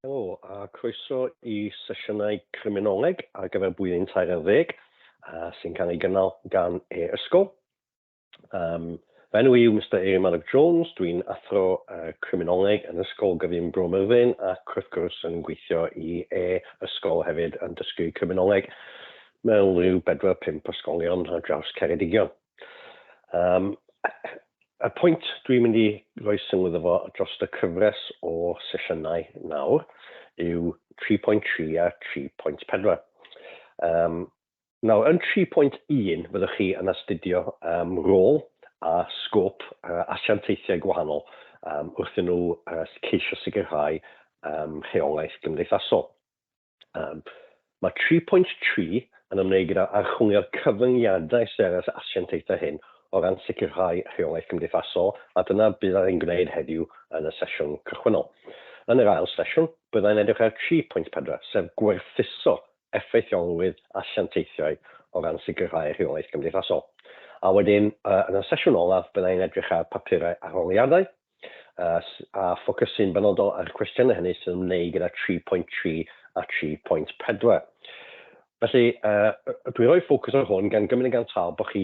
Helo a croeso i sesiynau criminoleg ar gyfer blwyddyn 13 sy'n cael ei gynnal gan e-ysgol. Fy enw i yw Mister Eirin Maddock Jones, dwi'n athro criminoleg yn Ysgol Gyfun Bro Myrddin ac wrth gwrs yn gweithio i e-ysgol hefyd yn dysgu criminoleg mewn rhyw 4-5 ysgolion ar draws Ceredigion. Y pwynt dwi'n mynd i roi sylw iddo fo dros y cyfres o sesiynau nawr yw 3.3 a 3.4. Nawr, yn 3.1 fyddwch chi yn astudio rôl a sgôp asiantaethau gwahanol wrth iddyn nhw ceisio sicrhau rheolaeth gymdeithasol. Mae 3.3 yn ymwneud gyda archwilio'r cyfyngiadau sydd ar yr asiantaethau hyn o ran sicrhau rheolaeth gymdeithasol, a dyna byddaf i'n gwneud heddiw yn y sesiwn cychwynnol. Yn yr ail sesiwn, byddai'n edrych ar 3.4, sef gwerthuso effeithiolrwydd asiantaethau o ran sicrhau rheolaeth gymdeithasol. A wedyn, yn y sesiwn olaf, byddai'n edrych ar papurau arholiadau, a ffocysu'n benodol ar y cwestiynau hynny sy'n ymwneud gyda 3.3 a 3.4. Felly, dwi'n rhoi ffocws ar hwn gan gymryd yn ganiataol bod chi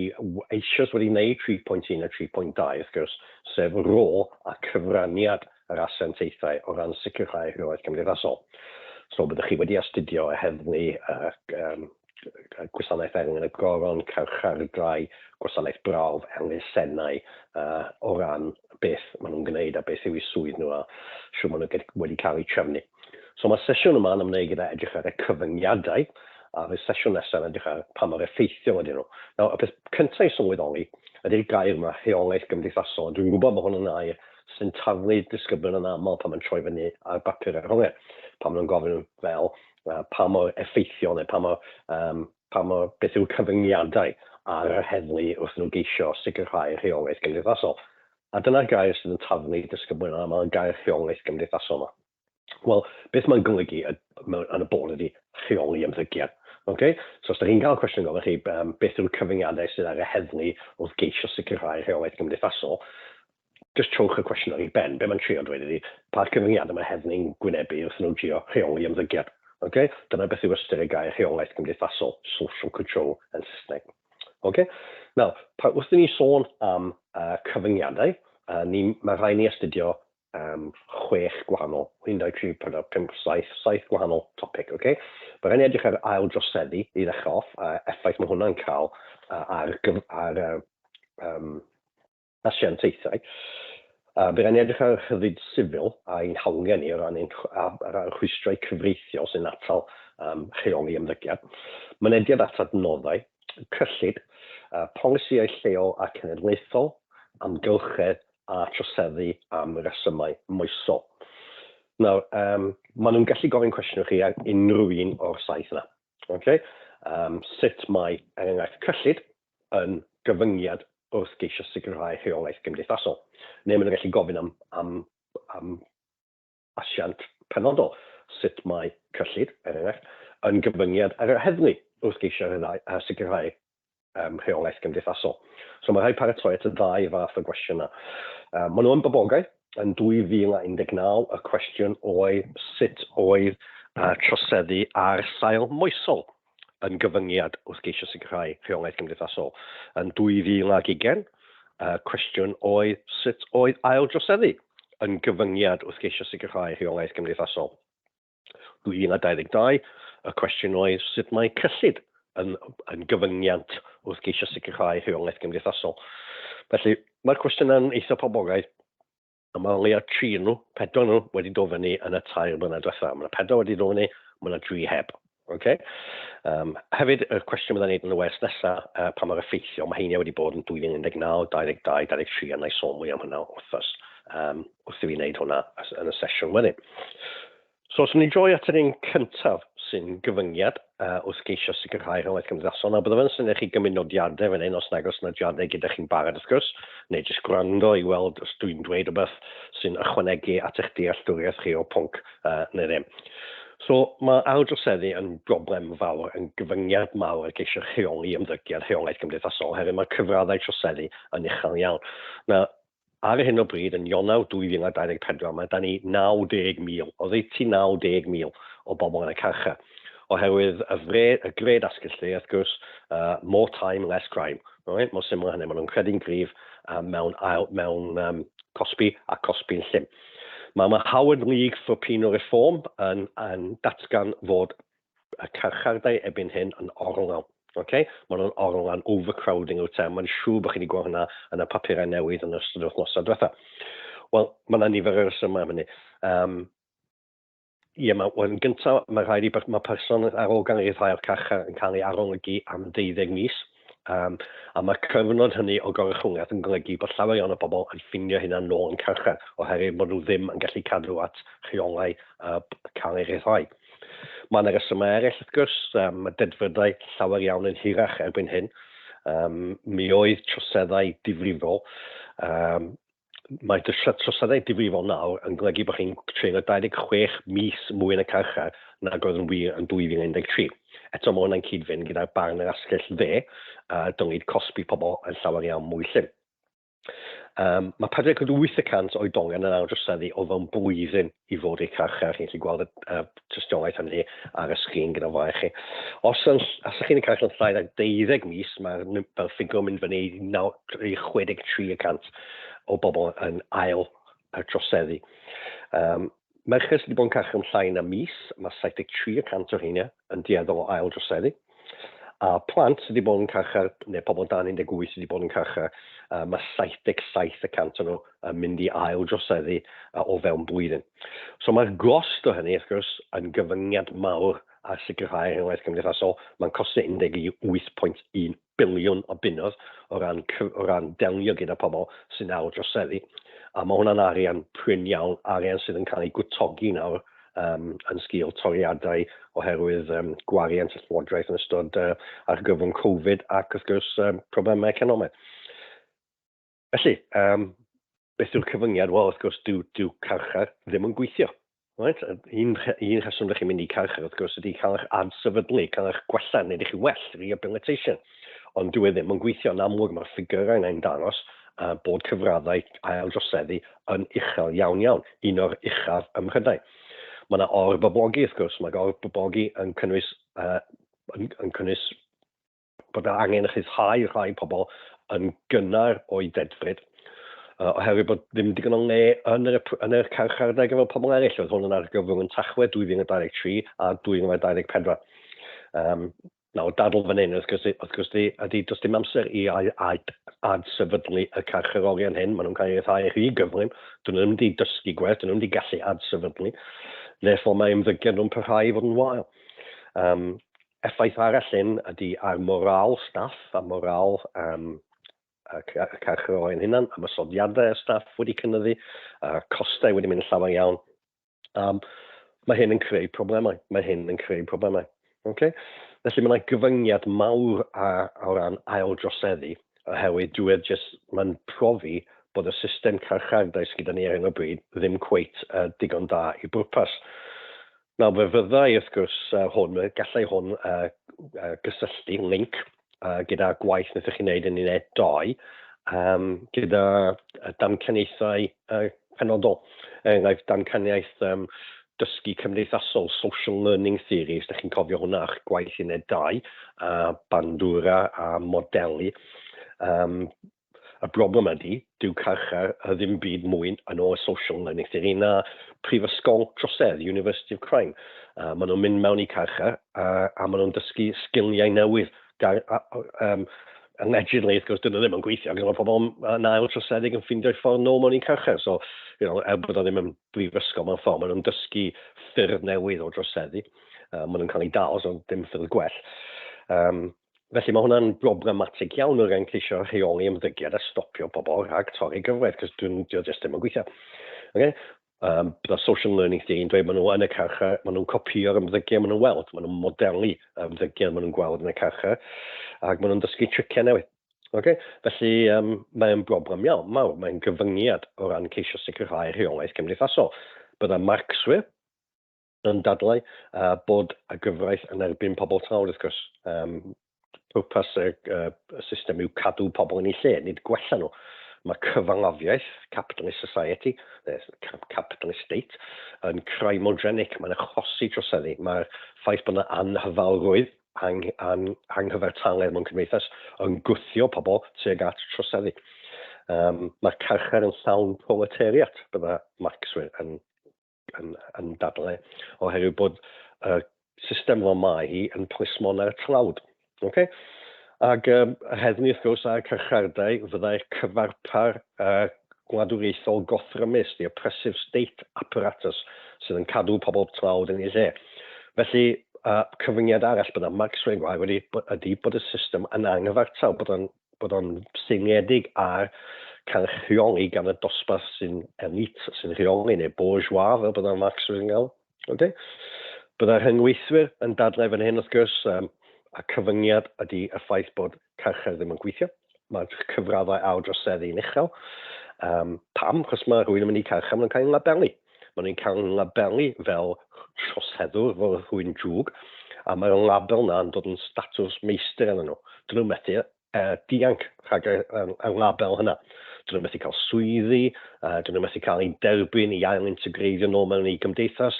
eisoes wedi gwneud 3.1 a 3.2, wrth gwrs, sef rôl a cyfraniad yr asiantaethau o ran sicrhau rheolaeth cymdeithasol. So, byddwch chi wedi astudio y heddlu, Gwasanaeth Erlyn y Goron, carchardai, gwasanaeth brawf, elusennau, o ran beth maen nhw'n gwneud a beth yw eu swydd nhw a shwt maen nhw wedi cael eu trefnu. So mae'r sesiwn yma yn ymwneud gyda edrych ar y cyfyngiadau, a fydd sesiwn nesaf yn edrych ar pa mor effeithiol ydyn nhw. Nawr, y peth cyntaf i sylweddoli ydy'r gair yma, rheolaeth gymdeithasol, a dwi'n gwybod bod hwn yn air sy'n taflu disgyblion yn aml pan mae'n troi fyny ar bapur arholiad, pan maen nhw'n gofyn fel, pa mor effeithiol neu pa mor, pa mor, beth yw'r cyfyngiadau ar yr heddlu wrth nhw geisio sicrhau rheolaeth gymdeithasol. A dyna'r gair sydd yn taflu disgyblion yn aml, y gair rheolaeth gymdeithasol yma. Wel, beth mae'n golygu yn y bôn ydy rheoli ymddygiad. Okay? So os da chi'n cael cwestiwn gofyn chi beth yw'r cyfyngiadau sydd ar y heddlu wrth geisio sicrhau rheolaeth gymdeithasol, Jyst trowch y cwestiwn ar ei ben. Be mae'n trio dweud ydy, pa cyfyngiadau mae heddlu'n gwynebu wrth nhw drio rheoli ymddygiad? Ok? Dyna beth yw ystyr y gair rheolaeth gymdeithasol, social control yn Saesneg. Ok? Nawr, pa, wrth i ni sôn am cyfyngiadau, ni, mae rhaid ni astudio chwech gwahanol, 1, 2, 3, 4, 5, 7, 7 gwahanol topic, ok? Mae rhaid ni edrych ar ail droseddu i ddechrau off, effaith mae hwnna'n cael ar, ar asiantaethau. Bydd rhaid ni edrych ar rhyddid sifil a'n hawliau ni o ran ein ar rhwystrau cyfreithiol sy'n atal rheoli ymddygiad, mynediad at adnoddau, cyllid, polisïau lleol a cenedlaethol, amgylchedd a troseddu am resymau moesol. Nawr, maen nhw'n gallu gofyn cwestiwn i chi ar unrhyw un o'r saith yna. Okay? Sut mae, er enghraifft, cyllid yn gyfyngiad wrth geisio sicrhau rheolaeth gymdeithasol. Neu maen nhw'n gallu gofyn am, am, am asiant penodol, sut mae cyllid, er enghraifft, yn gyfyngiad ar yr heddlu wrth geisio rhyddhau, a sicrhau rheolaeth gymdeithasol. So mae rhaid paratoi at y ddau fath o gwestiynau. Maen nhw yn boblogaidd. Yn 2019, y cwestiwn oedd sut oedd troseddu ar sail moesol yn gyfyngiad wrth geisio sicrhau rheolaeth gymdeithasol. Yn 2020, y cwestiwn oedd sut oedd ail-droseddu yn gyfyngiad wrth geisio sicrhau rheolaeth gymdeithasol. 2022, y cwestiwn oedd sut mae cyllid yn, yn gyfyngiant wrth geisio sicrhau rheolaeth gymdeithasol. Felly, mae'r cwestiynau'n eitha poblogaidd. A mae o leia tri nhw, pedwar nhw wedi dod fyny yn y 3 blynedd diwetha. Mae yna pedwar wedi dod fyny, mae yna dri heb. Okay? Hefyd, y cwestiwn byddai'n neud yn y wers nesaf, pa mor effeithiol, mae heiniau wedi bod yn 2019, 22, 23, a na i sôn mwy am hynna wrthos, wrth i fi wneud hwnna yn y sesiwn wedyn. So, os ni'n droi at yr un cyntaf sy'n gyfyngiad wrth geisio sicrhau rheolaeth gymdeithasol, nawr byddaf yn syniad chi gymryd nodiadau fan hyn os nag oes nodiadau gyda chi'n barod wrth gwrs, neu jyst gwrando i weld os dwi'n dweud rhywbeth sy'n ychwanegu at eich dealltwriaeth chi o'r pwnc neu ddim. So, mae aildroseddu yn broblem fawr, yn gyfyngiad mawr ar geisio rheoli ymddygiad rheolaeth gymdeithasol, oherwydd mae cyfraddau troseddu yn uchel iawn. Nawr, Ar hyn o bryd, yn Ionawr 2024, mae 'da ni 90,000, oddeutu 90,000 o bobl yn y carchar. Oherwydd y, fre, y gred asgell dde, wrth gwrs, more time, less crime. Right? Mor syml â hynny. Maen nhw'n credu'n gryf mewn, ail, mewn cosbi a cosbi'n llym. Mae mae Howard League for Penal Reform yn, yn datgan fod y carchardai erbyn hyn yn orlawn. Okay? Maen nhw'n orlawn, overcrowding yw'r term. Mae'n siŵr bod chi wedi gweld hynna yn y papurau newydd yn ystod yr wythnosau diwetha. Wel, mae yna nifer o resymau am hynny. Ie, mae, wel, yn gyntaf, mae rhaid i mae person ar ôl gael ei ryddhau o'r carchar yn cael ei arolygu am 12 mis. A mae'r cyfnod hynny o goruchwyliaeth yn golygu bod llawer iawn o bobl yn ffindio hynna nôl yn carchar oherwydd bod nhw ddim yn gallu cadw at rheolau cael ei ryddhau. Mae yna resymau eraill, wrth gwrs, mae dedfrydau llawer iawn yn hirach erbyn hyn. Mi oedd troseddau difrifol. Mae troseddau difrifol nawr yn golygu bod chi'n treulio 26 mis mwy yn y carchar nag oedd yn wir yn 2013. Eto, mae hwnna'n cyd-fynd gyda'r barn yr asgell dde, a dylid cosbi pobl yn llawer iawn mwy llym. Mae 48 y cant o oedolion yn aildroseddu o fewn blwyddyn i fod i'r carchar. Chi'n gallu gweld y tystiolaeth hynny ar y sgrin gyda flaen chi. Os, yn, os ydych chi'n cael yn llai na 12 mis, mae'r fel ffigur yn mynd fyny i 63 y cant o bobl yn ail droseddu. Merched sydd wedi bod yn carchar am llai na mis, mae 73 y cant o'r rheina yn dueddol o ail droseddu. A plant sydd wedi bod yn carchar, neu pobl dan 18 sydd wedi bod yn carchar, mae 77 y cant o'n nhw yn mynd i ail droseddu o fewn blwyddyn. So mae'r gost o hynny, wrth gwrs, yn gyfyngiad mawr ar sicrhau rheolaeth gymdeithasol. Mae'n costio 18.1 biliwn o bunnoedd o ran, o ran delio gyda pobl sy'n awr droseddu. A mae hwnna'n arian prin iawn, arian sydd yn cael ei gwtogi nawr yn sgil toriadau oherwydd gwariant y Llywodraeth yn ystod argyfwng Covid ac wrth gwrs problemau economaidd. Felly, beth yw'r cyfyngiad? Wel, wrth gwrs, dyw, dyw carchar ddim yn gweithio. Right? Un, un rheswm ydych chi'n mynd i carchar, wrth gwrs, ydy cael eich adsefydlu, cael eich gwella, wneud i chi well, rehabilitation. Ond dyw e ddim yn gweithio. Yn amlwg, mae'r ffigurau yna'n dangos bod cyfraddau ail droseddu yn uchel iawn iawn, un o'r uchaf ym Mhrydain. Mae yna orboblogi, wrth gwrs, mae orboblogi yn cynnwys, yn, yn cynnwys bod angen rhyddhau rhai pobl yn gynnar o'u dedfryd, oherwydd bod ddim digon o le yn yr, yn yr carchardai gyfer pobl eraill. Oedd hwn yn argyfwng yn Tachwedd 2023 a 2024. Nawr, dadl fan hyn, wrth gwrs, wrth gwrs di, ydy does dim amser i adsefydlu y carcharorion hyn. Maen nhw'n cael eu rhyddhau rhy gyflym. Dyn nhw ddim wedi dysgu gwerth, dyn nhw ddim wedi gallu adsefydlu. Therefore, mae ymddygiad nhw'n parhau i fod yn wael. Effaith arall hyn ydy ar morâl staff a morâl y carcharorion hunan, ymosodiadau ar staff wedi cynyddu, a costau wedi mynd yn llawer iawn. Mae hyn yn creu problemau. Mae hyn yn creu problemau. Okay? Felly mae yna gyfyngiad mawr o ran ail droseddu, oherwydd dwi e jyst, mae'n profi bod y system carchardai sydd gyda ni ar hyn o bryd ddim cweit digon da i bwrpas. Nawr, fe fyddai, wrth gwrs, hwn, gallai hwn gysylltu, link, gyda gwaith wnaethoch chi wneud yn uned 2, gyda damcaniaethau penodol. Er enghraifft, damcaniaeth dysgu cymdeithasol, social learning theory, os ydych chi'n cofio hwnna o'ch gwaith uned 2, a Bandura a modelu. Y broblem ydy, dyw carchar ddim byd mwy yn ôl y social learning theory na prifysgol trosedd, University of Crime. Maen nhw'n mynd mewn i carchar a maen nhw'n dysgu sgiliau newydd. Gar, allegedly, wrth gwrs, dyn nhw ddim yn gweithio, ac mae pobl yn ail trosedig yn ffeindio'u ffordd nôl mewn i carchar. So, er bod o ddim yn brifysgol mewn ffordd, maen nhw'n dysgu ffyrdd newydd o droseddu. Maen nhw'n cael eu dal, so dim ffyrdd gwell. Felly mae hwnna'n broblematig iawn o ran ceisio rheoli ymddygiad a stopio pobl rhag torri gyfraith, cos dwi'n dio jyst ddim yn gweithio. Okay? Bydda social learning theory yn dweud maen nhw yn y carchar, maen nhw'n copio'r ymddygiad maen nhw'n weld, maen nhw'n modelu ymddygiad maen nhw'n gweld yn y carchar, ac maen nhw'n dysgu triciau newydd. Okay? Felly mae'n broblem iawn, mawr, mae'n gyfyngiad o ran ceisio sicrhau rheolaeth cymdeithasol. Bydda Marxwyr yn dadlau bod y gyfraith yn erbyn pobl tlawd, wrth gwrs. Pwrpas y system yw cadw pobl yn eu lle, nid gwella nhw. Mae cyfalafiaeth, capitalist society, neu capitalist state, yn crimogenic, mae'n achosi troseddu. Mae'r ffaith bod yna anhyfalrwydd, ang, ang, anghyfartaledd mewn cymdeithas yn gwthio pobl tuag at troseddu. Mae'r carchar yn llawn proletariat, bydda Marxwyr yn yn, yn dadlau, oherwydd bod y system fel mae hi yn plismona'r tlawd. Okay? Ac y heddlu, wrth gwrs, a'r carchardai fyddai'r cyfarpar gwladwriaethol gothrymus, the oppressive state apparatus, sydd yn cadw pobl tlawd yn ei lle. Felly, cyfyngiad arall bydda Marx wedi gwael wedi, ydy bod y system yn anghyfartal, bod o'n bod o'n seiliedig ar cael eich rheoli gan y dosbarth sy'n elite, sy'n rheoli, neu bourgeois, fel bydda Marx wedi'n gael. Okay? Bydda rhyngweithwyr yn dadlau fan hyn, wrth gwrs, a cyfyngiad ydy y ffaith bod carchar ddim yn gweithio. Mae'r cyfraddau aildroseddu yn uchel. Pam? Chos mae rhywun yn mynd i carchar, maen nhw'n cael ei labelu. Maen nhw'n cael eu labelu fel troseddwr, fel rhywun drwg, a mae'r label 'na yn dod yn statws meistr arnyn nhw. Dyn nhw'n methu dianc rhag y, y, y label hynna. Dyn nhw'n methu cael swyddi, dyn nhw'n methu cael eu derbyn i ail integreiddio nôl mewn i gymdeithas,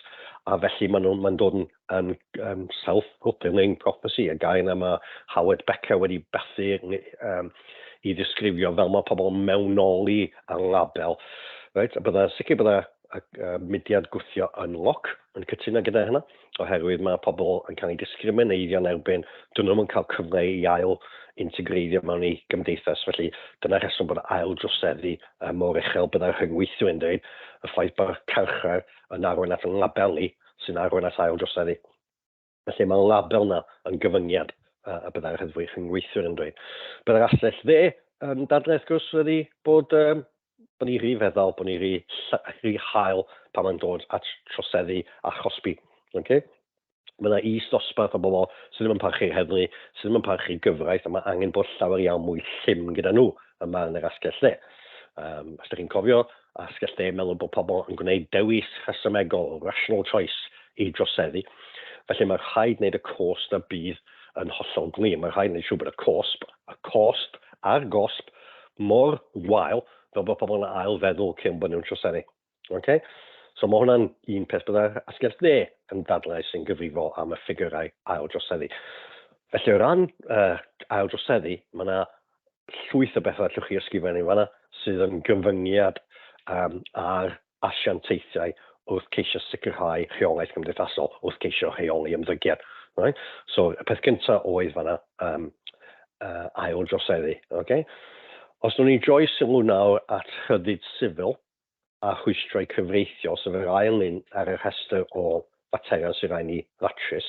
a felly maen nhw'n ma dod yn, yn, yn self-fulfilling prophecy, y gair yna mae Howard Becker wedi bathu i ddisgrifio fel mae pobl mewnoli y label. Right? A bydda, sicr bydda y mudiad gwthio yn loc yn cytuno gyda hynna, oherwydd mae pobl yn cael eu discrimineiddio yn erbyn, dyn nhw'n cael cyfle i ail integreiddio mewn i gymdeithas, felly dyna rheswm bod ail droseddu mor uchel. Byddai'r rhyngweithio yn dweud y ffaith bod carchar yn arwain at labelu sy'n arwain at ail droseddu. Felly mae'r label yna yn gyfyngiad, a byddai'r heddlu rhyngweithwyr yn dweud. Byddai'r asgell dde yn dadlau, wrth gwrs, ydy bod, bod ni rhy feddal, bod ni rhy, rhy hael pan mae'n dod at troseddu a chosbi. Okay? Mae yna is-ddosbarth o bobl sydd ddim yn parchu'r heddlu, sydd ddim yn parchu'r gyfraith, a mae angen bod llawer iawn mwy llym gyda nhw yma yn yr asgell dde. Os ydych chi'n cofio, asgell dde meddwl bod pobl yn gwneud dewis rhesymegol, rational choice, i droseddu. Felly mae rhaid wneud y cost a bydd yn hollol glir. Mae rhaid wneud siŵr bod y cosb, y cost a'r gosb mor wael fel bod pobl yn ail feddwl cyn bod nhw'n troseddu. Okay? So mae hwnna'n un peth byddai'r asgell dde yn dadlau sy'n gyfrifol am y ffigurau ail droseddu. Felly o ran ail droseddu, mae yna llwyth o bethau allwch chi ysgrifennu fanna sydd yn gyfyngiad ar asiantaethau wrth ceisio sicrhau rheolaeth gymdeithasol, wrth ceisio rheoli ymddygiad. Right? So, y peth cyntaf oedd fanna ail droseddu. Okay? Os nhw'n ni droi sylw nawr at rhyddid sifil a rhwystrau cyfreithiol, sef yr ail un ar y rhestr o faterion sydd rhaid ni ddatrys.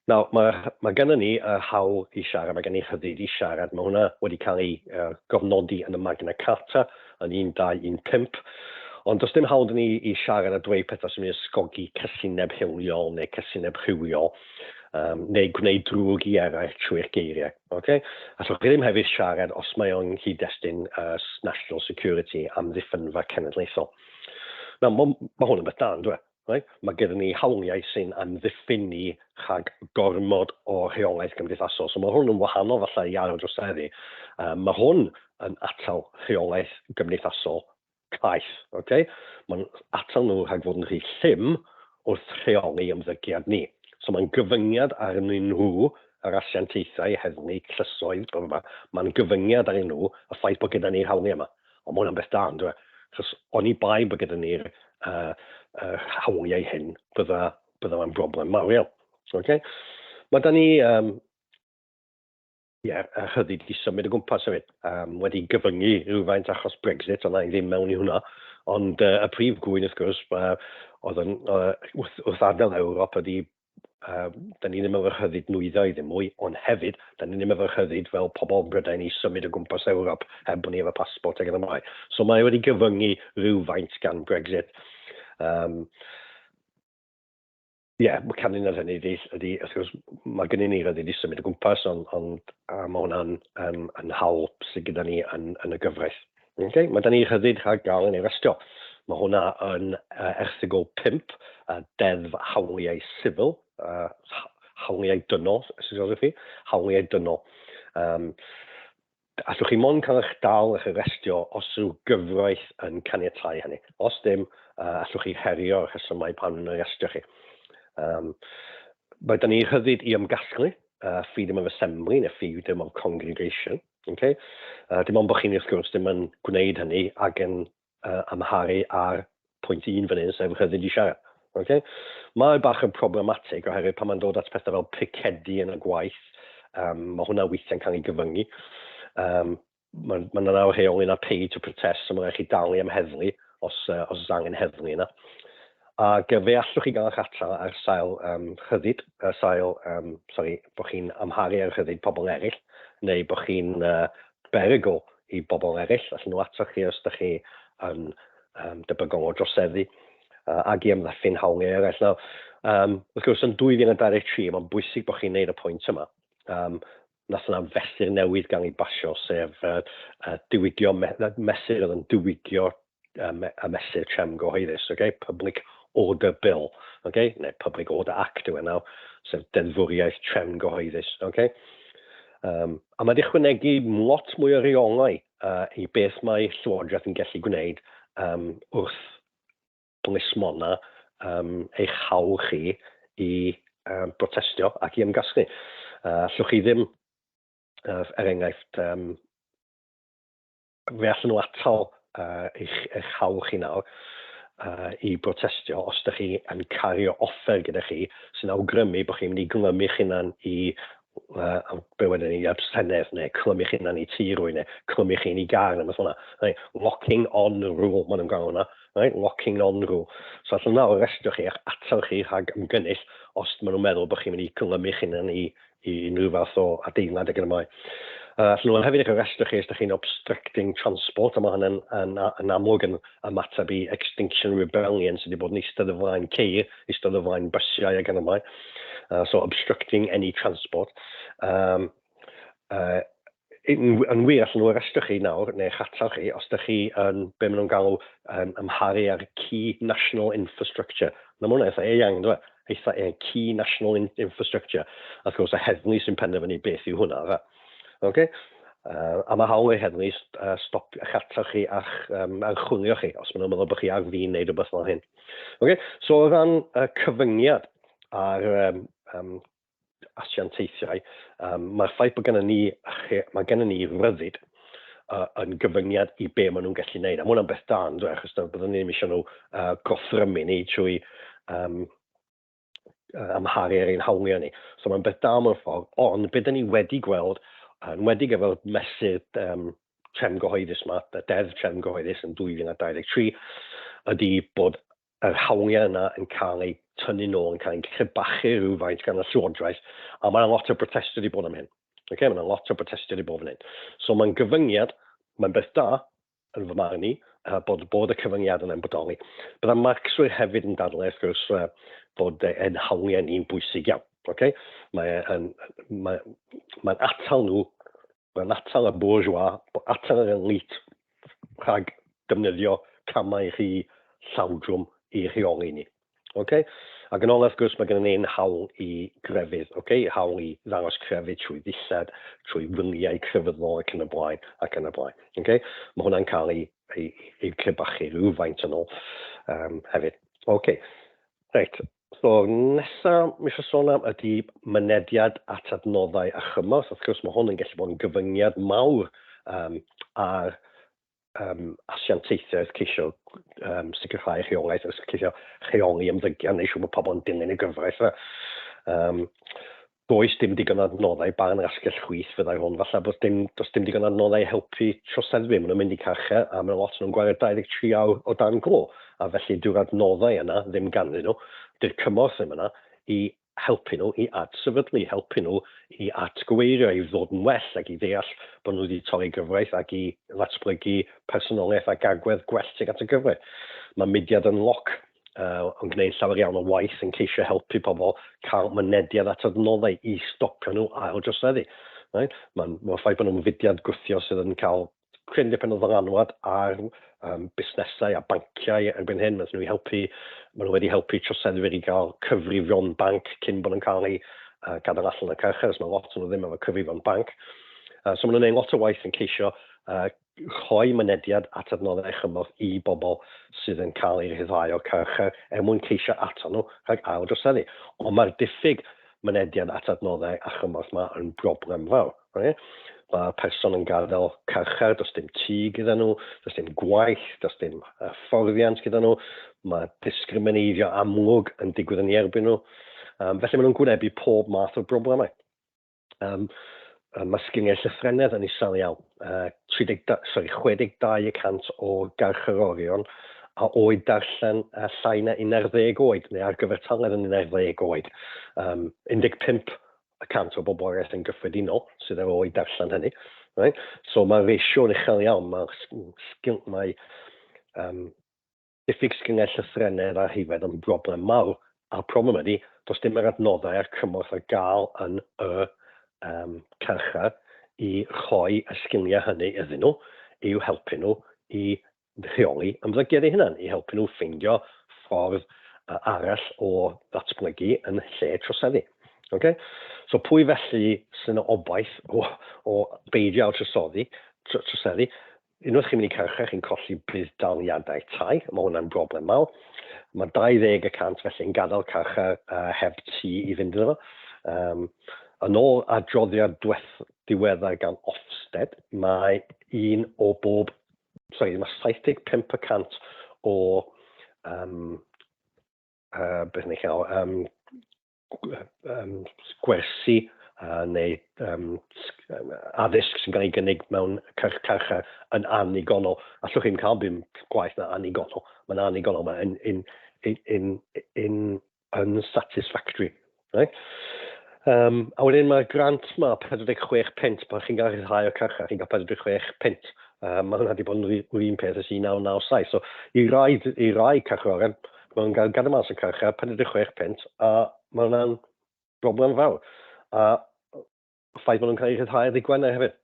Nawr, mae, mae gennym ni yr hawl i siarad, mae gennym ni rhyddid i siarad. Mae hwnna wedi cael ei gofnodi yn y Magna Carta yn 1215. Ond does dim hawl 'da ni i siarad a dweud pethau sy'n mynd i ysgogi casineb hiliol neu casineb rhywiol, neu gwneud drwg i eraill trwy'ch geiriau. Okay? Allwch chi ddim hefyd siarad os mae o'n nghyd-destun national security, amddiffynfa cenedlaethol. Nawr, mae, ma hwn yn beth da, yn dweud? Right? Mae gyda ni hawliau sy'n amddiffyn ni rhag gormod o rheolaeth gymdeithasol. So mae hwn yn wahanol falle i ail droseddu. Mae hwn yn atal rheolaeth gymdeithasol caeth. Okay? Mae'n atal nhw rhag fod yn rhy llym wrth rheoli ymddygiad ni. So mae'n gyfyngiad arnyn nhw, yr asiantaethau, heddlu, llysoedd, bla, bla, bla. Mae'n gyfyngiad arnyn nhw y ffaith bod gyda ni'r hawliau yma. Ond mae hwnna'n beth da, on'd yw e? Achos oni bai bod gyda ni'r hawliau hyn, bydda, bydda fo'n broblem mawr iawn. Okay? Mae da ni yeah, y rhyddid i symud o gwmpas hefyd. Wedi gyfyngu rhywfaint achos Brexit, ond na i ddim mewn i hwnna. Ond y prif gŵyn, wrth gwrs, oedd yn, wrth, wrth adael Ewrop ydy da ni ddim efo rhyddid nwyddau ddim mwy, ond hefyd, da ni ddim efo rhyddid fel pobl Brydain i symud o gwmpas Ewrop heb bod ni efo passport ac yn ymlaen. So mae wedi gyfyngu rhywfaint gan Brexit. Ie, yeah, canlyniad hynny ydy, ydy, wrth gwrs, mae gennym ni ryddid i symud o gwmpas, ond, ond a mae hwnna'n yn, yn hawl sydd gyda ni yn, yn y gyfraith. Okay? Mae da ni rhyddid rhag gael yn arestio. Mae hwnna yn erthygl 5, Deddf Hawliau Sifil, Hawliau Dynol, os ydych chi, Hawliau Dynol. Allwch chi mond cael eich dal, eich arestio, os yw gyfraith yn caniatáu hynny. Os dim, allwch chi herio'r rhesymau pan nhw'n arestio chi. Mae 'da ni rhyddid i ymgasglu, freedom of assembly neu freedom of congregation. Okay? Dim ond bod chi'n, wrth gwrs, ddim yn gwneud hynny ac yn amharu ar pwynt un fan hyn, sef rhyddid i siarad. Okay? Mae bach yn problematig oherwydd pan mae'n dod at pethau fel picedi yn y gwaith, mae hwnna weithiau'n cael ei gyfyngu. Mae ma yna nawr rheol yna pay to protest, so mae'n rhaid chi dalu am heddlu os, os oes angen heddlu yna. Ac fe allwch chi gael eich atal ar sail rhyddid, ar sail, sorry, bod chi'n amharu ar rhyddid pobl eraill, neu bod chi'n berygl i bobl eraill, allan nhw atal chi os ydych chi yn debygol o droseddu, ac i amddiffyn hawliau eraill. Nawr, wrth gwrs, yn 2023, mae'n bwysig bod chi'n neud y pwynt yma. Nath yna fesur newydd gael ei basio, sef diwygio, mesur oedd yn diwygio y mesur trefn gyhoeddus, okay? Public Order Bill, okay? Neu Public Order Act yw e nawr, sef deddfwriaeth trefn gyhoeddus. Okay? A mae wedi ychwanegu lot mwy o reolau i beth mae Llywodraeth yn gallu gwneud wrth blismona eich hawl chi i brotestio ac i ymgasglu. Allwch chi ddim, er enghraifft, fe allan nhw atal eich hawl chi nawr i brotestio os ydych chi yn cario offer gyda chi sy'n awgrymu bod chi'n mynd i glymu'ch hunan i be wedyn ni, i'r Senedd, neu clymu'ch hunan i tŷ rhywun, neu clymu'ch hun i gar, neu beth fel Right? Locking on rule, maen nhw'n galw hwnna. Right? Locking on rule. So allan nhw arestio chi ac atal chi rhag ymgynnull os maen nhw'n meddwl bod chi'n mynd i glymu'ch hunan i unrhyw fath o adeilad ac yn y blaen. Allan nhw hefyd eich arestio chi os ydych chi'n obstructing transport, a mae hynny'n yn amlwg yn ymateb i Extinction Rebellion sydd wedi bod yn eistedd o flaen ceir, eistedd o flaen bysiau ac yn y blaen. So obstructing any transport. Yn wir, allan nhw arestio chi nawr, neu eich atal chi, os ydych chi yn, be maen nhw'n galw, yn amharu ar key national infrastructure. Na, mae hwnna eitha eang, ynddo fe? Eitha eang, key national infrastructure. A wrth gwrs, y heddlu sy'n penderfynu beth yw hwnna, fe. Okay? A mae hawl i'r heddlu stop eich atal chi a'ch archwilio chi, os maen nhw'n meddwl bod chi ar fin wneud rhywbeth fel hyn. Okay? So, o ran cyfyngiad ar asiantaethau, mae'r ffaith bod gennym ni, mae gennym ni ryddid yn gyfyngiad i be maen nhw'n gallu gwneud. A mae hwnna'n beth da, yn dweud, achos byddwn ni ddim eisiau nhw gothrymu ni trwy amharu ar ein hawliau ni. So mae'n beth da mewn ffordd, ond be dyn ni wedi gweld, yn wedi efo'r mesur trefn gyhoeddus yma, y deddf trefn gyhoeddus yn 2023, ydy bod yr hawliau yna yn cael eu tynnu nôl, yn cael eu crebachu rhywfaint gan y Llywodraeth, a mae yna lot o brotestio wedi bod am hyn. Okay? Mae yna lot o brotestio wedi bod fan hyn. So mae'n gyfyngiad, mae'n beth da, yn fy marn i, bod y cyfyngiad yna'n bodoli. Byddai Marcswyr hefyd yn dadlau, wrth gwrs, bod ein hawliau ni'n bwysig iawn. Okay? Mae'n mae atal nhw, mae'n atal y bourgeois, atal yr elite rhag defnyddio camau rhy llawdrwm i rheoli ni. Okay? Ac yn olaf, wrth gwrs, mae gennym ni'n hawl i grefydd, okay? Hawl i ddangos crefydd trwy ddillad, trwy wyliau crefyddol ac yn y blaen, ac yn y blaen. Okay? Mae hwnna'n cael ei crebachu rhywfaint yn ôl hefyd. Okay. Reit, so nesa mi eisiau sôn am ydy mynediad at adnoddau a chymorth. Wrth gwrs, mae hwn yn gallu bod yn gyfyngiad mawr ar asiantaethau wrth ceisio sicrhau rheolaeth, wrth ceisio rheoli ymddygiad, neu siŵr bod pobl yn dilyn y gyfraith. Does dim digon o adnoddau, barn yr asgell chwith fyddai hwn, falle bod dim, does dim digon o adnoddau i helpu troseddwyr, maen nhw'n mynd i carchar a mae lot nhw'n gwario 23 awr o dan glo, a felly dyw'r adnoddau yna ddim ganddyn nhw, dyw'r cymorth ddim yna i helpu nhw i adsefydlu, helpu nhw i atgyweirio, i ddod yn well ac i ddeall bod nhw wedi torri gyfraith ac i ddatblygu personoliaeth ac agwedd gwell tuag at y gyfraith. Mae mudiad Unlock yn gwneud llawer iawn o waith yn ceisio helpu pobl cael mynediad at adnoddau i stopio nhw ail droseddu. Right? Mae'n ma ffaith bod nhw'n fudiad gwthio sydd yn cael cryn dipyn o ddylanwad ar busnesau a banciau erbyn hyn. Maen nhw i helpu, maen nhw wedi helpu troseddwyr i gael cyfrifion banc cyn bod nhw'n cael eu gadael allan o'r carchar, mae lot o'n nhw ddim efo cyfrifon banc. So maen nhw'n gwneud lot o waith yn ceisio rhoi mynediad at adnoddau chymorth i bobl sydd yn cael eu rhyddhau o'r carchar er mwyn ceisio atal nhw rhag ail-droseddu. Ond mae'r diffyg mynediad at adnoddau a chymorth 'ma yn broblem fawr. Okay? Mae person yn gadael carchar, does dim tŷ gyda nhw, does dim gwaith, does dim hyfforddiant gyda nhw, mae discrimineiddio amlwg yn digwydd yn ei erbyn nhw. Felly maen nhw'n gwynebu pob math o broblemau. Mae sgiliau llythrennedd yn isel iawn. 30, sorry, 62 y cant o garcharorion a oed darllen llai na 11 oed, neu ar gyfartaledd yn 11 oed. 15 y cant o boblogaeth yn gyffredinol sydd ar oed darllen hynny. Right? So mae'r ratio yn uchel iawn. Mae, sgil, mae diffyg sgiliau llythrennedd a rhifedd yn broblem mawr, a'r problem ydy, does dim yr adnoddau a'r cymorth ar gael yn y carchar i rhoi y sgiliau hynny iddyn nhw, i'w helpu nhw i rheoli ymddygiad eu hunain, i helpu nhw ffeindio ffordd arall o ddatblygu yn lle troseddu. Okay? So pwy felly sy'n obaith o beidio â trosoddi, troseddu? Unwaith chi'n mynd i carchar, chi'n colli budd-daliadau tai, mae hwnna'n broblem mawr. Mae 20 y cant felly yn gadael carchar heb tŷ i fynd iddo fo. Yn ôl adroddiad diweddar gan Ofsted, mae un o bob, sorry, mae 75 y cant o, beth ni'n cael, gwersi neu addysg sy'n cael ei gynnig mewn carchar yn annigonol. Allwch chi'm cael bum gwaith na annigonol. Mae'n annigonol, mae'n in, in, in, in unsatisfactory. Right? A wedyn mae'r grant ma, 46 punt, pan chi'n cael rhyddhau o'r carchar, chi'n cael 46 punt. Mae hwnna wedi bod yn yr un peth ers 1997. So, i rai carcharorion, mae'n cael gadael mas o'r carchar 46 punt, a mae hwnna'n broblem fawr. A y ffaith bod nhw'n cael eu rhyddhau ar ddydd Gwener hefyd.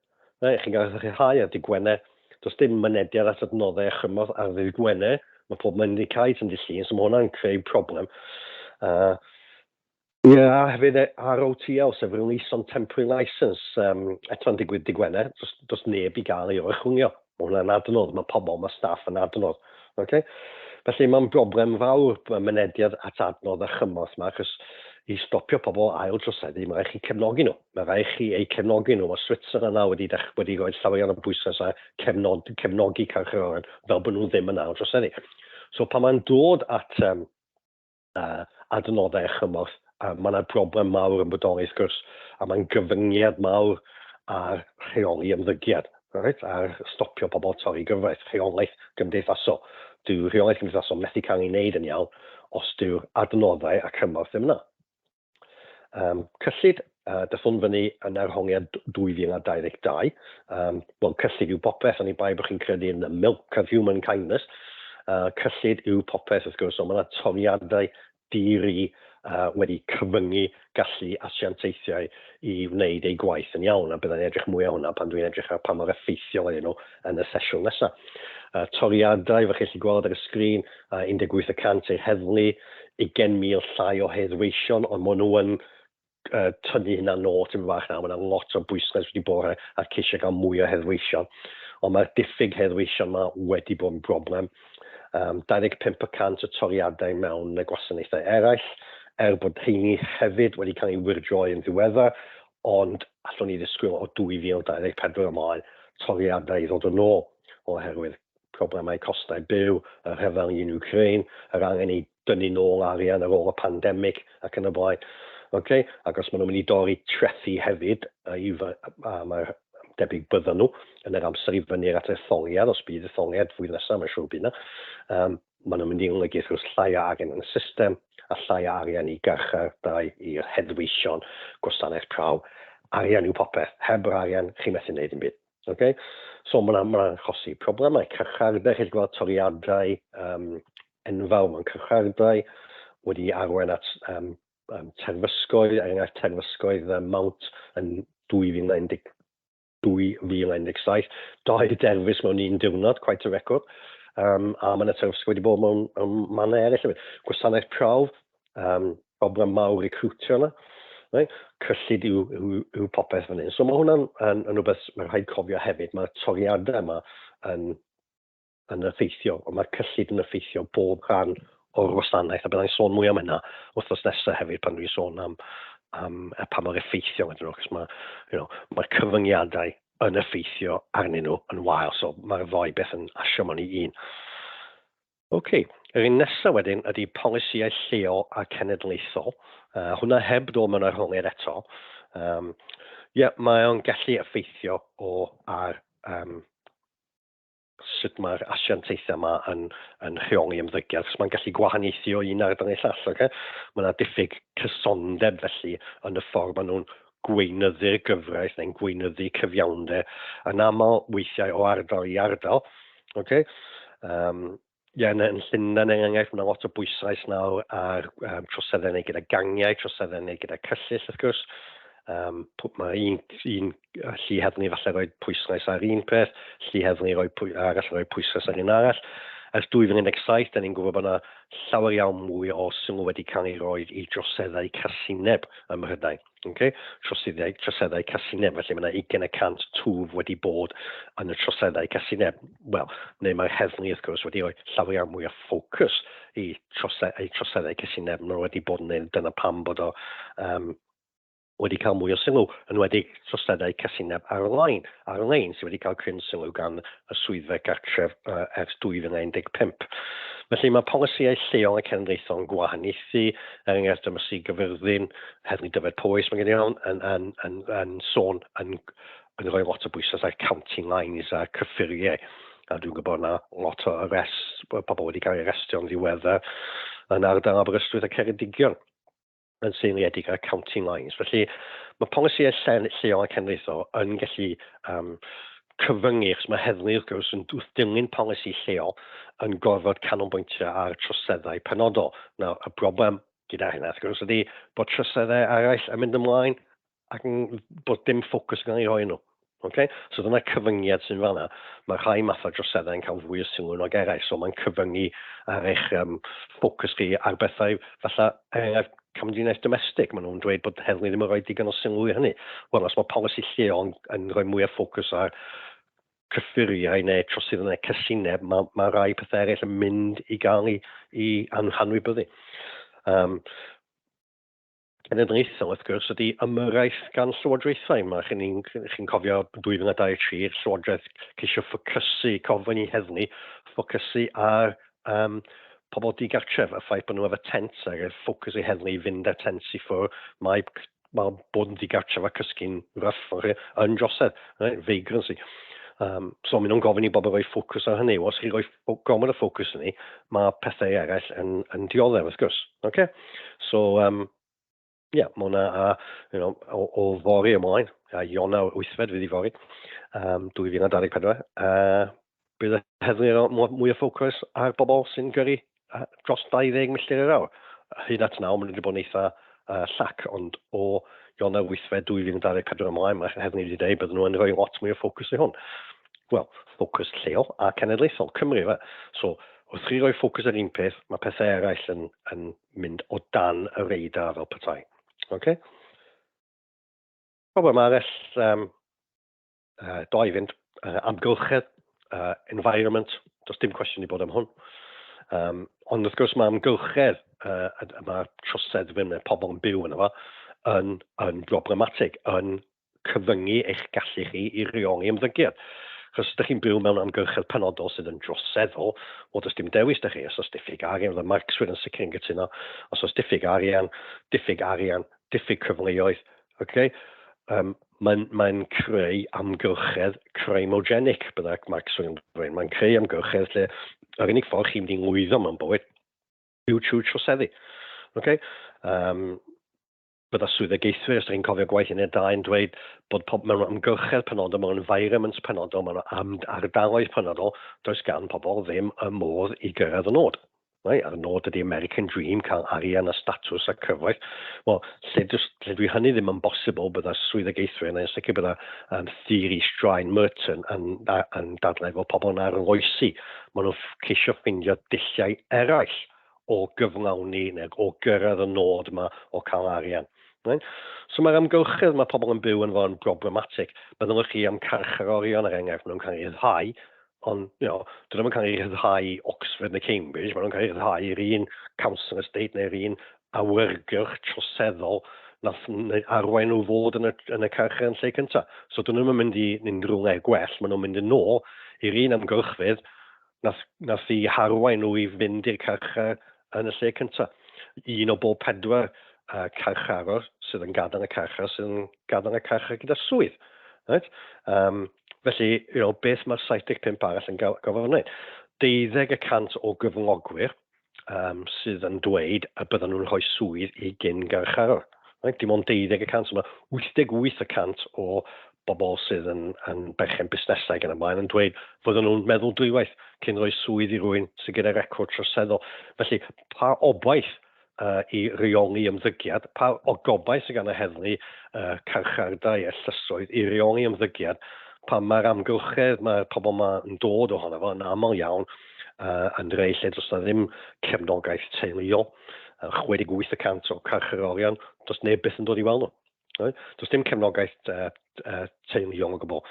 Right, chi'n cael eich rhyddhau ar ddydd Gwener, does dim mynediad at adnoddau a chymorth ar ddydd Gwener, mae pob mynd i cau tan dydd Llun, so mae hwnna'n creu problem. Ie, a hefyd ROTL, sef Release on Temporary Licence, eto'n digwydd dydd Gwener, does neb i gael ei oruchwylio. Mae hwnna'n adnodd, mae pobl, mae staff yn adnodd. Okay? Felly mae'n broblem fawr mynediad at adnodd a chymorth yma, achos i stopio pobl ail droseddu, mae rhaid chi cefnogi nhw. Mae rhaid chi eu cefnogi nhw. Mae Switzerland nawr wedi rhoi llawer iawn o bwyslais ar cefnogi carcharorion fel bod nhw ddim yn ail droseddu. So pan mae'n dod at adnoddau a chymorth, mae yna broblem mawr yn bodoli wrth gwrs, a mae'n gyfyngiad mawr ar rheoli ymddygiad, right? Ar stopio pobl torri gyfraith, rheolaeth gymdeithasol. Dyw rheolaeth gymdeithasol methu cael ei wneud yn iawn os dyw'r adnoddau a cymorth ddim yna. Cyllid, daeth hwn fyny yn arholiad 2022. Wel, cyllid yw popeth, oni bai bod chi'n credu yn the milk of human kindness. Cyllid yw popeth, wrth gwrs, ond mae yna toriadau di-ri wedi cyfyngu gallu asiantaethiau i wneud eu gwaith yn iawn, a byddai'n edrych mwy ar hwnna pan dwi'n edrych ar pa mor effeithiol ydyn nhw yn y sesiwn nesaf. Toriadau, fel chi'n gallu gweld ar y sgrin, 18% i'r heddlu, 20,000 llai o heddweision, ond maen nhw yn tynnu hynna nôl tipyn bach nawr. Mae yna lot o bwyslais wedi bod ar ceisio gael mwy o heddweision, ond mae'r diffyg heddweision yma wedi bod yn broblem. 25% y toriadau mewn y gwasanaethau eraill, er bod heini hefyd wedi cael ei wyrdroi yn ddiweddar, ond allwn ni ddisgwyl o 2024 ymlaen toriadau i ddod yn ôl oherwydd problemau costau byw, y rhyfel yn Ukraine, yr angen i dynnu nôl arian ar ôl y pandemig ac yn y blaen. Okay? Ac os maen nhw'n mynd i dorri trethi hefyd, a mae'r debyg bydden nhw yn yr amser i fyny at etholiad, os bydd etholiad flwyddyn nesaf, mae'n siŵr bydd yna, maen nhw'n mynd i olygu wrth gwrs llai o arian yn y system a llai o arian i garchardai, i'r heddweision, gwasanaeth prawf. Arian yw popeth. Heb yr arian, chi'n methu wneud dim byd. Okay? So mae'n ma achosi problemau. Carchardai, chi'n gweld toriadau enfawr mewn carchardai wedi arwain at terfysgoedd, er enghraifft terfysgoedd Mount yn 2011, 2017, dau derfysg mewn un diwrnod, quite a record. A mae yna terfysg wedi bod mewn mannau eraill hefyd. Gwasanaeth prawf, problem mawr recrwtio yna. Right? Cyllid yw, yw, yw popeth fan hyn. So mae hwnna'n yn, yn rhywbeth mae'n rhaid cofio hefyd. Mae'r toriadau yma yn, yn effeithio, ond mae'r cyllid yn effeithio bob rhan o'r gwasanaeth, a byddai'n sôn mwy am hynna wythnos nesaf hefyd pan dwi'n sôn am, am pa mor effeithiol ydyn nhw, achos mae, you know, mae'r cyfyngiadau yn effeithio arnyn nhw yn wael, so mae'r ddoi beth yn asio mewn i un. Ok, yr un nesaf wedyn ydy polisïau lleol a cenedlaethol. Hwnna heb ddod mewn arholiad eto. Um, yeah, mae o'n gallu effeithio o ar um, sut mae'r asiantaethau yma yn, yn rheoli ymddygiad, achos mae'n gallu gwahaniaethu o un ardal i'r llall. Okay? Mae yna diffyg cysondeb felly yn y ffordd maen nhw'n gweinyddu'r gyfraith neu'n gweinyddu cyfiawnder yn aml weithiau o ardal i ardal. Okay? Um, Ie, yn, yn Llundain, er enghraifft, mae yna lot o bwyslais nawr ar um, troseddau neu gyda gangiau, troseddau neu gyda cyllyll, wrth gwrs. Um, mae un, un llu heddlu falle rhoi pwyslais ar un peth, llu heddlu rhoi pwy, arall rhoi pwyslais ar un arall. Ers 2017, da ni'n gwybod bod yna llawer iawn mwy o sylw wedi cael ei roi i droseddau casineb ym Mhrydain. Okay? Troseddau, troseddau casineb, felly mae yna 20 y cant twf wedi bod yn y troseddau casineb. Wel, neu mae'r heddlu, wrth gwrs, wedi rhoi llawer iawn mwy o ffocws i, trose, i troseddau casineb. Mae wedi bod yn dyna pam bod o um, wedi cael mwy o sylw, yn wedi troseddau casineb ar-lein, ar-lein sydd wedi cael cryn sylw gan y swyddfa gartref uh, ers 2015. Felly mae polisïau lleol a cenedlaethol yn gwahaniaethu, er enghraifft dyma Sir Gyfyrddin, Heddlu Dyfed Powys, mae'n gen i iawn, yn, yn, yn, yn sôn, yn, yn rhoi lot o bwyslais ar county lines a cyffuriau. A dwi'n gwybod na lot o arrests, pobl wedi cael eu arrestio'n ddiweddar yn ardal Aberystwyth a Ceredigion. yn seiliedig ar county lines. Felly mae polisïau lle, lleol a cenedlaethol yn gallu um, cyfyngu, achos mae heddlu wrth gwrs yn wrth dilyn polisi lleol yn gorfod canolbwyntio ar troseddau penodol. Nawr, y broblem gyda hynna, wrth gwrs, ydy bod troseddau eraill yn mynd ymlaen ac yn bod dim ffocws yn cael ei roi nhw. Okay? So dyna cyfyngiad sy'n fanna. Mae rhai mathau droseddau yn cael fwy o sylw nag eraill, so mae'n cyfyngu ar eich um, ffocws chi ar bethau falle, er enghraifft, camdriniaeth domestig. Maen nhw'n dweud bod heddlu ddim yn rhoi digon o sylw i hynny. Wel, os mae polisi lleol yn, yn rhoi mwy o ffocws ar cyffuriau neu troseddau neu casineb, mae, mae rhai pethau eraill yn mynd i gael ei, i anwybyddu. Um, cenedlaethol, wrth gwrs, ydy ymyrraeth gan llywodraethau. Mae chi'n chi cofio 2023, llywodraeth ceisio ffocysu, cofyn i heddlu, ffocysu ar um, pobl digartref, y ffaith bod nhw efo tent ac y ffocws i heddlu i fynd â tent i ffwrdd, mae, mae bod yn digartref a cysgu'n rough yn drosedd, right? Vagrancy. Um, so maen nhw'n gofyn i bobl roi ffocws ar hynny. Os chi roi gormod o ffocws hynny, mae pethau eraill yn, yn dioddef, wrth gwrs. Okay? So, um, yeah, mae hwnna, a, you know, o, o fori ymlaen, a Ionawr 8fed fydd i fori, um, 2024, uh, bydd y heddlu yn mwy o ffocws ar bobl sy'n gyrru uh, dros 20 milltir yr awr. Hyd at nawr, maen nhw wedi bod yn eitha uh, llac, ond o Ionawr 8fed 2024 ymlaen, mae'r heddlu wedi dweud bydden nhw yn rhoi lot mwy o ffocws i hwn. Wel, ffocws lleol a cenedlaethol, Cymru fe. So, wrth chi roi ffocws ar un peth, mae pethau eraill yn, yn mynd o dan y radar fel petai. Okay? Problem arall, um, doi fynd, amgylchedd, environment, does dim cwestiwn i bod am hwn. Um, ond wrth gwrs mae amgylchedd, uh, mae troseddwyr neu pobl yn byw yno fo, yn, yn broblematig, yn cyfyngu eich gallu chi i reoli ymddygiad. Achos os ydych chi'n byw mewn amgylchedd penodol sydd yn droseddol, wel, does dim dewis da chi. Os oes diffyg arian, oedd y Marxwyr yn sicr yn gytuno, os oes diffyg arian, diffyg arian, diffyg cyfleoedd, okay? um, mae'n mae creu amgylchedd crimogenic, byddai Marxwyr yn dweud. Mae'n creu amgylchedd lle yr unig ffordd chi'n mynd i lwyddo mewn bywyd yw trwy troseddu. Okay? Um, bydda swyddogaethwyr, os ydych chi'n cofio gwaith uned 2, yn dweud bod pob, mewn amgylchedd penodol, mewn environments penodol, mewn am, ardaloedd penodol, does gan pobl ddim y modd i gyrraedd y nod. Right? A'r nod ydy American Dream, cael arian a statws a cyfoeth. Wel, lle, dus, lle dwi hynny ddim yn bosibl, bydda swyddogaethwyr, neu'n sicr bydda um, theori Strain Merton yn, yn dadlau fod pobl yn arloesi. Maen nhw'n ceisio ffeindio dulliau eraill o gyflawni neu o gyrraedd y nod yma o cael arian. Right? So mae'r amgylchedd mae pobl yn byw yn fo'n broblematig. Meddylwch chi am carcharorion er enghraifft, maen nhw'n cael eu rhyddhau, ond you know, dyn nhw'n cael eu rhyddhau i Oxford neu Cambridge, maen nhw'n cael eu rhyddhau i'r un council estate neu'r un awyrgylch troseddol nath arwain nhw fod yn y, yn y carchar yn lle cyntaf. So dyn nhw'n mynd i unrhyw le gwell, maen nhw'n mynd yn ôl i'r un amgylchfydd nath, nath i harwain nhw i fynd i'r carchar yn y lle cyntaf. Un o bob pedwar carcharor sydd yn gadael y carchar sydd yn gadael y carchar gyda swydd. Right? Felly, you know, beth mae'r 75 arall yn gofyn wneud? 12% o gyflogwyr sydd yn dweud y bydden nhw'n rhoi swydd i gyn garcharor. Right? Dim ond 12%, mae 88% o bobl sydd yn, yn berchen busnesau gan y blaen yn dweud fydden nhw'n meddwl dwywaith cyn rhoi swydd i rywun sydd gyda record troseddol. Felly, pa obaith i reoli ymddygiad, pa o gobaith sydd gan y heddlu, carchardai a llysoedd i reoli ymddygiad pan mae'r amgylchedd mae'r pobl yma yn dod ohono fo yn aml iawn yn rei lle does na ddim cefnogaeth teuluol. 68% o carcharorion, does neb byth yn dod i weld nhw. Right? Does dim cefnogaeth teuluol o gwbl.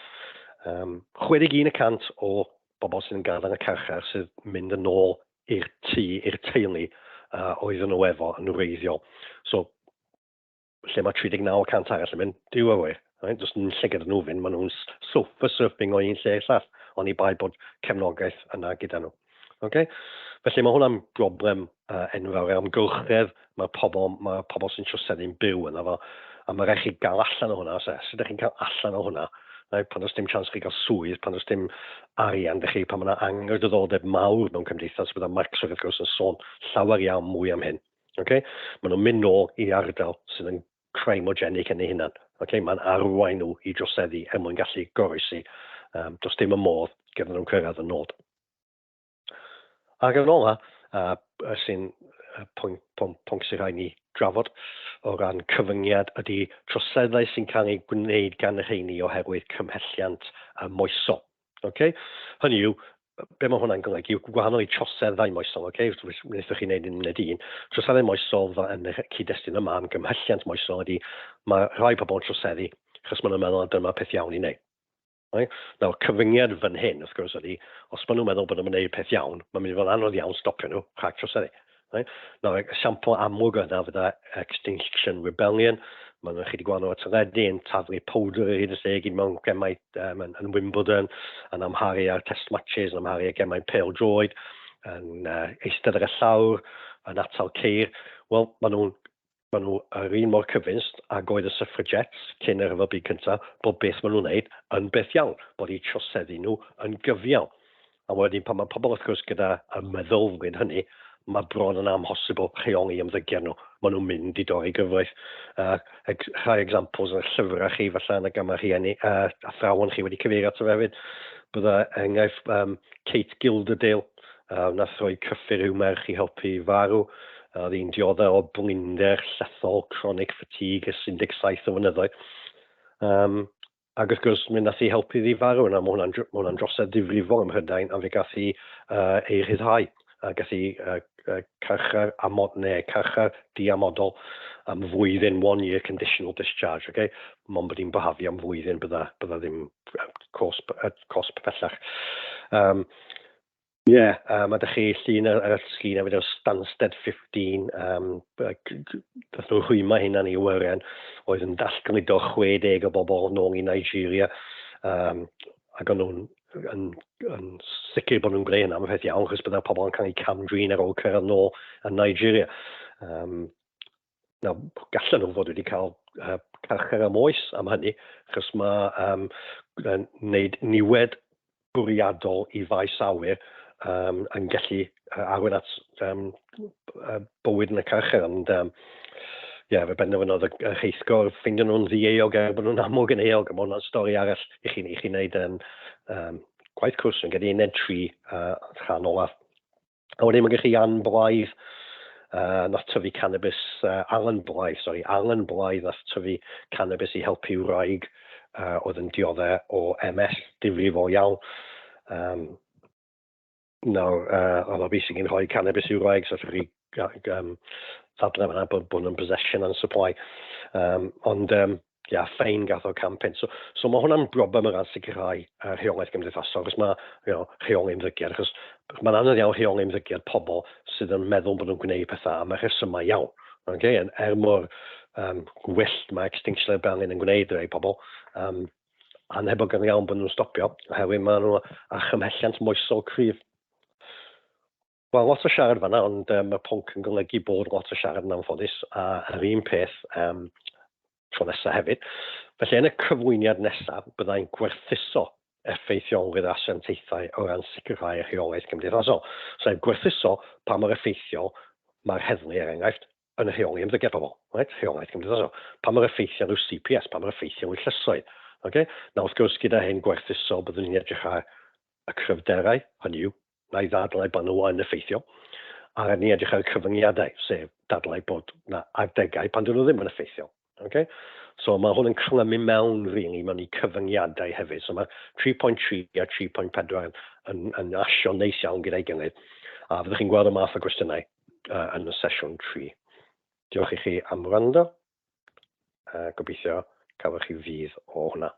61% o bobl sydd yn gadael y carchar sydd mynd yn ôl i'r tŷ, i'r teulu oedden nhw efo yn wreiddiol. So, lle mae 39% arall yn mynd, duw a ŵyr. Right? Does yn lle gyda nhw fynd, maen nhw'n sofa surfing o un lle i'r llall, oni bai bod cefnogaeth yna gyda nhw. Okay? Felly mae hwnna'n broblem enfawr ar amgylchedd, mae pobl, mae pobl sy'n troseddu'n byw yna fo, a mae rhaid chi gael allan o hwnna, os e, sut ydych chi'n cael allan o hwnna? Right? Pan does dim chance chi gael swydd, pan does dim arian ydych chi, pan mae yna anghydraddodeb mawr mewn cymdeithas, bydda Marx wrth gwrs yn sôn llawer iawn mwy am hyn. Okay? Maen nhw'n mynd nôl i ardal sydd yn crimogenic yn ei hunan. Okay? Mae'n arwain nhw i droseddu er mwyn gallu goroesi. Does dim y modd gyda nhw'n cyrraedd y nod. Ac yn ola, sy'n pwynt, pwynt, pwnc sy'n rhaid ni drafod o ran cyfyngiad ydy troseddau sy'n cael eu gwneud gan y rheini oherwydd cymhelliant moesol. Okay? Hynny yw, be mae hwnna'n golygu yw gwahanol i troseddau moesol, okay? Wnaethoch chi wneud un neu un. Troseddau moesol yn y cyd-destun yma am gymhelliant moesol ydy mae rhai pobl yn troseddu achos maen nhw'n meddwl dyma peth iawn i wneud. Right? Nawr, cyfyngiad fan hyn, wrth gwrs, ydy, os maen nhw'n meddwl bod nhw'n gwneud peth iawn, mae'n mynd i fod yn anodd iawn stopio nhw rhag troseddu. Right? Nawr, esiampl amlwg o hynna fydda Extinction Rebellion. Maen nhw'n chi wedi gweld nhw ar teledu yn taflu powdr ar hyd y lle gyd mewn gemau yn, yn Wimbledon, yn amharu ar test matches, yn amharu ar gemau pêl-droed, yn eistedd ar y llawr, yn atal ceir. Wel, maen nhw'n Maen nhw yr un mor cyfynsd ag oedd y suffragettes cyn y Rhyfel Byd Cyntaf, bod beth maen nhw'n wneud yn beth iawn, bod eu troseddu nhw yn gyfiawn. A wedyn pan mae pobl wrth gwrs gyda y meddylfryd hynny, mae bron yn amhosibl rheoli ymddygiad nhw. Maen nhw'n mynd i dorri gyfraith. Rhai examples yn y llyfrau chi, falle yn y gamau rhieni, athrawon chi wedi cyfeirio ato fe hefyd. Bydda enghraifft Kate Gilderdale, Wnaeth rhoi cyffur i'w merch i helpu i farw. Oedd hi'n dioddef o blinder llethol, chronic fatigue, ers 17 o flynyddoedd. Ac wrth gwrs, mi wnaeth hi helpu iddi farw yna. Mae hwnna'n ma hwnna drosedd difrifol ym Mhrydain, a fe gath hi ei rhyddhau. A gath hi carchar amod, neu carchar diamodol am flwyddyn, one year conditional discharge, okay? Mond bod hi'n byhafio am flwyddyn, bydda, bydda ddim cosb, cosb pellach. Ie, yeah, mae ydych chi llun ar, ar y sgrin hefyd o Stansted 15, dath nhw rhwymo hynna'n i awyren, oedd yn dallgludo 60 o bobl nôl i Nigeria, ac o'n nhw'n yn, yn sicr bod nhw'n gwneud hynna am y peth iawn, achos byddai'r pobl yn cael eu cam-drin ar ôl cyrraedd nôl yn Nigeria. Nawr, gallen nhw fod wedi cael carchar am oes am hynny, achos mae yn wneud niwed bwriadol i faes awyr yn gallu arwain at bywyd yn y carchar, ond ie, fe benderfynodd y rheithgor ffeindio nhw'n ddieuog er bod nhw'n amlwg yn euog, a mae hwnna'n stori arall i chi, i chi wneud yn gwaith cwrs yn gyda uned 3 rhan olaf. A wedyn mae gennych chi Ann Blyth, nath tyfu cannabis, Alan Blyth, sorry, Alan Blyth nath tyfu cannabis i helpu wraig oedd yn dioddef o MS difrifol iawn. Nawr, oedd o basically yn rhoi cannabis i'w wraig, so allwch chi ddadlau fan'na bod bod nhw'n possession and supply. Ond ia, ffein gath o 100 punt. So mae hwnna'n broblem o ran sicrhau rheolaeth gymdeithasol, achos mae rheoli ymddygiad, achos mae'n anodd iawn rheoli ymddygiad pobl sydd yn meddwl bod nhw'n gwneud pethau am y rhesymau iawn. Okay? En, er mor gwyllt mae Extinction Rebellion yn gwneud rhai pobl, anhebygol iawn bod nhw'n stopio, oherwydd maen nhw â chymhelliant moesol cryf. Wel, lot o siarad fanna, ond y pwnc yn golygu bod lot o siarad yn anffodus, a yr un peth tro nesaf hefyd. Felly, yn y cyflwyniad nesaf, byddai'n gwerthuso effeithiolrwydd asiantaethau o ran sicrhau rheolaeth gymdeithasol. So, gwerthuso pa mor effeithiol mae'r heddlu, er enghraifft, yn rheoli ymddygiad pobl, right? Rheolaeth gymdeithasol. Pa mor effeithiol yw CPS, pa mor effeithiol yw llysoedd. Okay? Nawr, wrth gwrs, gyda hyn gwerthuso, byddwn ni'n edrych ar y cryfderau, hynny yw, na i ddadlau bod nhw yn effeithiol, a rhaid ni edrych ar y cyfyngiadau, sef dadlau bod na adegau pan dyn nhw ddim yn effeithiol. Okay? So mae hwn yn clymu mewn, really, mewn i cyfyngiadau hefyd. So mae 3.3 a 3.4 yn asio neis iawn gyda'i gilydd. A fyddwch chi'n gweld y math o gwestiynau yn y sesiwn 3. Diolch i chi am wrando. A gobeithio cafoch chi fudd o hwnna.